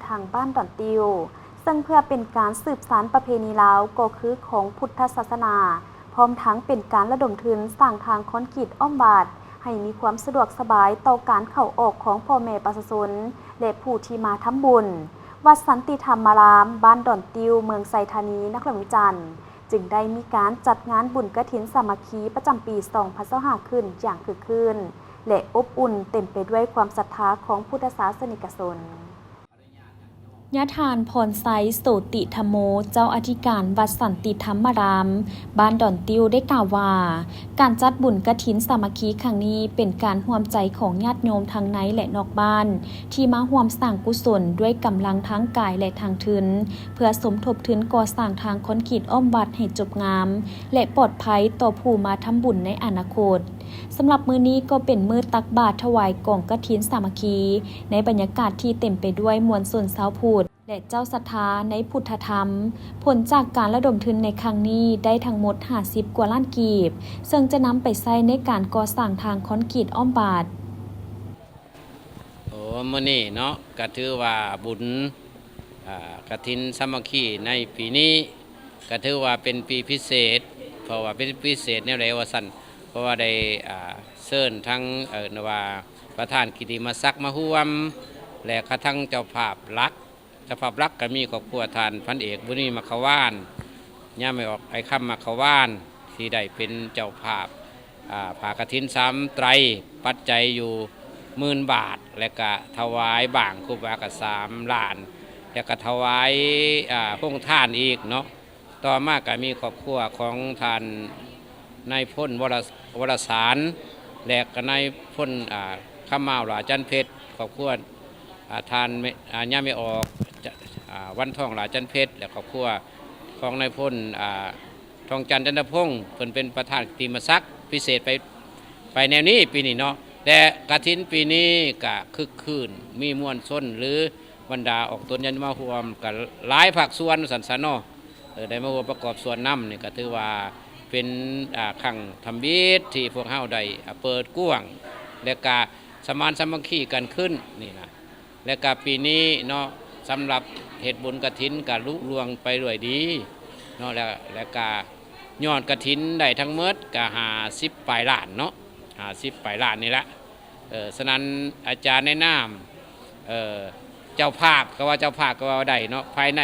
ທາງບ້ານດອນຕິ້ວ ເຊິ່ງເພື່ອເປັນການສືບສານປະເພນີລາວ ກໍຄືຂອງພຸດທະສາສະໜາ, ພ້ອມທັງເປັນການລະດົມທຶນສ້າງທາງຄອນກຣີດອ້ອມວັດ ໃຫ້ມີຄວາມສະດວກສະບາຍຕໍ່ການເຂົ້າອອກຂອງພໍ່ແມ່ປະຊາຊົນ ແລະ ຜູ້ທີ່ມາທຳບຸນ. ວັດສັນຕິທຳມາລາມ ບ້ານດອນຕິ້ວ ເມືອງໄຊທານີ ນະຄອນຫຼວງວຽງຈັນ ຈຶ່ງໄດ້ມີການຈັດງານບຸນກະຖິນສາມັກຄີປະຈຳປີສອງພັນຊາວຫ້າ ຂຶ້ນຢ່າງຄຶກຄື້ນ ແລະ ອົບອຸ່ນ, ເຕັມໄປດ້ວຍຄວາມສັດທາຂອງພຸດທະສາສະນິກະຊົນ. ຍາທ່ານ ພອນໄຊ ໂສຕິທຳໂມ ເຈົ້າອະທິການວັດສັນຕິທຳມາລາມ ບ້ານດອນຕິ້ວ ໄດ້ກ່າວວ່າ ການຈັດບຸນກະຖິນສາມັກຄີຄັ້ງນີ້ ເປັນການຮ່ວມໃຈຂອງຍາດໂຍມທັງໃນ ແລະ ນອກບ້ານ ທີ່ມາຮ່ວມສ້າງກຸສົນດ້ວຍກຳລັງທາງກາຍ ແລະ ທາງທຶນ ເພື່ອສົມທົບທຶນກໍ່ສ້າງທາງຄອນກຣີດອ້ອມວັດໃຫ້ຈົບງາມ ແລະ ປອດໄພຕໍ່ຜູ້ມາທຳບຸນໃນອະນາຄົດ. ສຳລັບມື້ນີ້ກໍເປັນມື້ຕັກບາດຖວາຍກອງກະຖິນສາມັກຄີ ໃນບັນຍາກາດທີ່ເຕັມໄປດ້ວຍມວນຊົນຊາວພຸດ ແລະ ເຈົ້າສັດທາໃນພຸດທະທຳ. ຜົນຈາກການລະດົມທຶນໃນຄັ້ງນີ້ໄດ້ທັງໝົດຫ້າສິບກວ່າລ້ານກີບ, ເຊິ່ງຈະນຳໄປໃຊ້ໃນການກໍ່ສ້າງທາງຄອນກຣີດອ້ອມວັດ. ໂອ້ ມື້ນີ້ເນາະ ກະຖືວ່າບຸນ ອ່າ ກະຖິນສາມັກຄີໃນປີນີ້ ກະຖືວ່າເປັນປີພິເສດ. ເພາະວ່າເປັນພິເສດແນວໃດວ່າຊັ້ນ ເພາະວ່າໄດ້ ອ່າ ເຊີນທັງ ເອີ້ນວ່າປະທານກິດຕິມະສັກມາຮ່ວມ ແລະ ກະທັງເຈົ້າພາບຫຼັກ. ເຈົ້າພາບຫຼັກກໍມີຄອບຄົວທ່ານພັນເອກ ບຸນມີ ມັກຂະວານ, ຍາມໄປອອກ ອ້າຍຄຳ ມັກຂະວານ ທີ່ໄດ້ເປັນເຈົ້າພາບ ອ່າ ຜ້າກະຖິນສາມໄຕ ປັດໄຈຢູ່ໝື່ນບາດ ແລະກະຖວາຍບ້າງຄູບາກະສາມລ້ານ ແລະກະຖວາຍ ອ່າ ໂຮງທານອີກເນາະ. ຕໍ່ມາກໍມີຄອບຄົວຂອງທ່ານນາຍພົນ ວະລະ ວະລະສານ ແລະກໍນາຍພົນ ອ່າ ຄຳມາວ ຫຼ້າຈັນເພັດ, ຄອບຄົວ ອ່າ ທ່ານແມ່ ອ່າ ຍາແມ່ອອກ ຈະ ອ່າ ວັນທອງ ຫຼ້າຈັນເພັດ ແລະຄອບຄົວຂອງນາຍພົນ ອ່າ ທອງຈັນ ຈັນທະພົງ ເພິ່ນເປັນປະທານກິດຕິມະສັກພິເສດໄປ ໄປແນວນີ້ປີນີ້ເນາະ. ແລະກະຖິນປີນີ້ກະຄຶກຄື້ນ ມີມວນຊົນ ຫຼື ບັນດາອອກຕົນຍາດໂຍມມາຮ່ວມກັນຫຼາຍພາກສ່ວນວ່າຊັ້ນຊະເນາະ. ເອີ ໄດ້ມາຮ່ວມປະກອບສ່ວນນຳນີ້ ກໍຖືວ່າເປັນ ອ່າ ຄັ້ງທຳອິດທີ່ພວກເຮົາໄດ້ ອ່າ ເປີດກວ້າງ ແລະກະສະມານສາມັກຄີກັນຂຶ້ນນີ້ນະ. ແລະກະປີນີ້ເນາະ ສຳລັບເຮັດບຸນກະຖິນກະລຸລ່ວງໄປດ້ວຍດີເນາະ ແລະ ແລະກະຍອດກະຖິນໄດ້ທັງໝົດກະຫ້າສິບປາຍລ້ານເນາະ ຫ້າສິບປາຍລ້ານນີ້ລະ. ເອີ ສະນັ້ນອາຈານໃນນາມ ເອີ ເຈົ້າພາບ ກໍວ່າເຈົ້າພາບກໍວ່າໄດ້ເນາະ ພາຍໃນ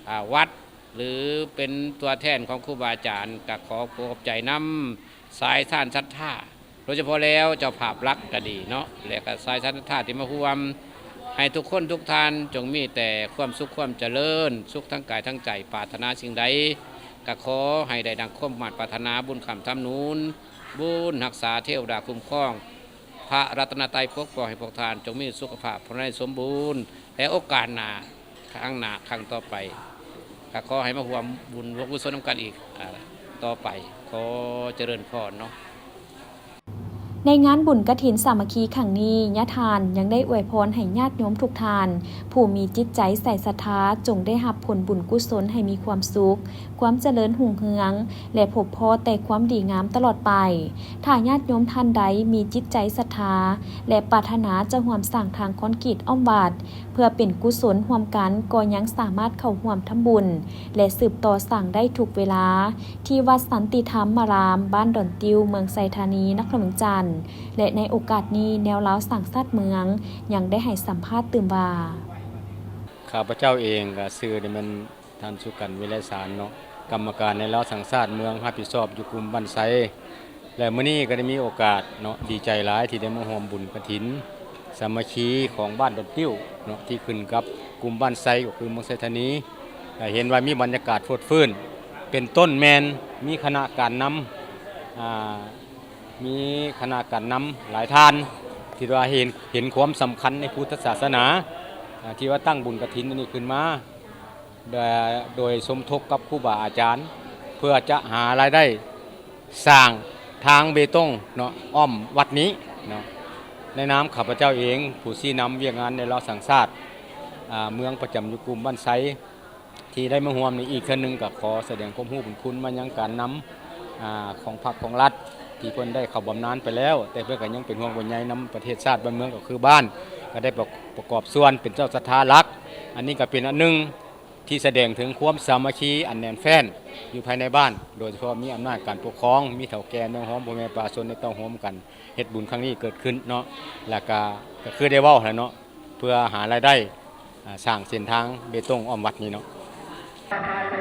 ອ່າ ວັດ ຫຼື ເປັນຕົວແທນຂອງຄູບາອາຈານ ກໍຂໍຂອບໃຈນຳສາຍທານສັດທາ ໂດຍສະເພາະແລ້ວເຈົ້າພາບຫຼັກກໍດີເນາະ ແລະກໍສາຍທານສັດທາທີ່ມາຮ່ວມ ໃຫ້ທຸກຄົນທຸກທ່ານຈົ່ງມີແຕ່ຄວາມສຸກຄວາມຈະເລີນ ສຸກທັງກາຍທັງໃຈ ປາດຖະໜາສິ່ງໃດກໍຂໍໃຫ້ໄດ້ດັ່ງຄວາມມາດປາດຖະໜາ ບຸນຄ້ຳທຳໜູນ ບຸນຮັກສາ ເທວດາຄຸ້ມຄອງ ພະລັດຕະນະໄຕປົກປ້ອງໃຫ້ພວກທ່ານຈົ່ງມີສຸຂະພາບພະລານາໄມສົມບູນ ແລະໂອກາດໜ້າ ຄັ້ງໜ້າຄັ້ງຕໍ່ໄປ ກໍຂໍໃຫ້ມາຮ່ວມບຸນຮ່ວມກຸສົນນຳກັນອີກ ອ່າ ຕໍ່ໄປ. ຂໍຈະເລີນພອນເນາະ. ໃນງານບຸນກະຖິນສາມັກຄີຄັ້ງນີ້ ຍາທ່ານຍັງໄດ້ອວຍພອນໃຫ້ຍາດໂຍມທຸກທ່ານ ຜູ້ມີຈິດໃຈໃສ່ສັດທາ ຈົ່ງໄດ້ຮັບຜົນບຸນກຸສົນໃຫ້ມີຄວາມສຸກ ຄວາມຈະເລີນຮຸ່ງເຮືອງ ແລະ ພົບພໍ້ແຕ່ຄວາມດີງາມຕະຫຼອດໄປ. ຖ້າຍາດໂຍມທ່ານໃດມີຈິດໃຈສັດທາ ແລະ ປາດຖະໜາຈະຮ່ວມສ້າງທາງຄອນກຣີດອ້ອມວັດ ເພື່ອເປັນກຸສົນຮ່ວມກັນ ກໍຍັງສາມາດເຂົ້າຮ່ວມທຳບຸນ ແລະ ສືບຕໍ່ສ້າງໄດ້ທຸກເວລາ ທີ່ວັດສັນຕິທຳມາລາມ ບ້ານດອນຕິວ ເມືອງໄຊທານີ ນະຄອນຫຼວງວຽງຈັນ ແລະ ໃນໂອກາດນີ້ ແນວລາວສ້າງຊາດເມືອງ ຍັງໄດ້ໃຫ້ສຳພາດຕື່ມວ່າ ຂ້າພະເຈົ້າເອງກໍຊື່ນີ້ແມ່ນ ທ່ານສຸກັນ ວິໄລສານເນາະ ກຳມະການໃນລາວສ້າງຊາດເມືອງ ຮັບຜິດຊອບຢູ່ກຸ່ມບ້ານໄຊ ແລະ ມື້ນີ້ກໍໄດ້ມີໂອກາດເນາະ ດີໃຈຫຼາຍທີ່ໄດ້ມາຮ່ວມບຸນກະຖິນສາມັກຄີຂອງບ້ານດອນຕິ້ວເນາະ ທີ່ຂຶ້ນກັບກຸ່ມບ້ານໄຊ ກໍຄືເມືອງໄຊທານີ ແລະ ເຫັນວ່າມີບັນຍາກາດຟົດຟື້ນ ເປັນຕົ້ນແມ່ນມີຄະນະການນຳ ອ່າ ມີຄະນະການນຳຫຼາຍທ່ານ ທີ່ວ່າເຫັນ ເຫັນຄວາມສຳຄັນໃນພຸດທະສາສະໜາ ອ່າ ທີ່ວ່າຕັ້ງບຸນກະຖິນອັນນີ້ຂຶ້ນມາ ໂດຍ ໂດຍສົມທົບກັບຄູບາອາຈານ ເພື່ອຈະຫາລາຍໄດ້ສ້າງທາງເບຕົງເນາະ ອ້ອມວັດນີ້ເນາະ. ໃນນາມຂ້າພະເຈົ້າເອງ ຜູ້ຊີ້ນຳວຽກງານໃນລາວສ້າງຊາດ ອ່າ ເມືອງປະຈຳຢູ່ກຸ່ມບ້ານໄຊ ທີ່ໄດ້ມາຮ່ວມນີ້ອີກເທື່ອໜຶ່ງ ກໍຂໍສະແດງຄວາມຮູ້ບຸນຄຸນມາຍັງການນຳ ອ່າ ຂອງພັກຂອງລັດ ທີ່ເພິ່ນໄດ້ເຂົ້າບຳນານໄປແລ້ວ ແຕ່ເພິ່ນກໍຍັງເປັນຫ່ວງເປັນໃຍນຳປະເທດຊາດບ້ານເມືອງ ກໍຄືບ້ານ ກໍໄດ້ປະ ປະກອບສ່ວນເປັນເຈົ້າສັດທາຫຼັກ ອັນນີ້ກໍເປັນອັນໜຶ່ງທີ່ສະແດງເຖິງຄວາມສາມັກຄີອັນແໜ້ນແຟ້ນຢູ່ພາຍໃນບ້ານ, ໂດຍສະເພາະມີອຳນາດການປົກຄອງ, ມີເຖົ້າແກ່ນາຍໂຮມ, ພໍ່ແມ່ປະຊາຊົນໄດ້ເຕົ້າໂຮມກັນເຮັດບຸນຄັ້ງນີ້ເກີດຂຶ້ນເນາະ. ແລ້ວກະ ກໍຄືໄດ້ເວົ້າຫັ້ນແຫຼະເນາະ, ເພື່ອຫາລາຍໄດ້ ອາ ສ້າງເສັ້ນທາງເບຕົງອ້ອມວັດນີ້ເນາະ.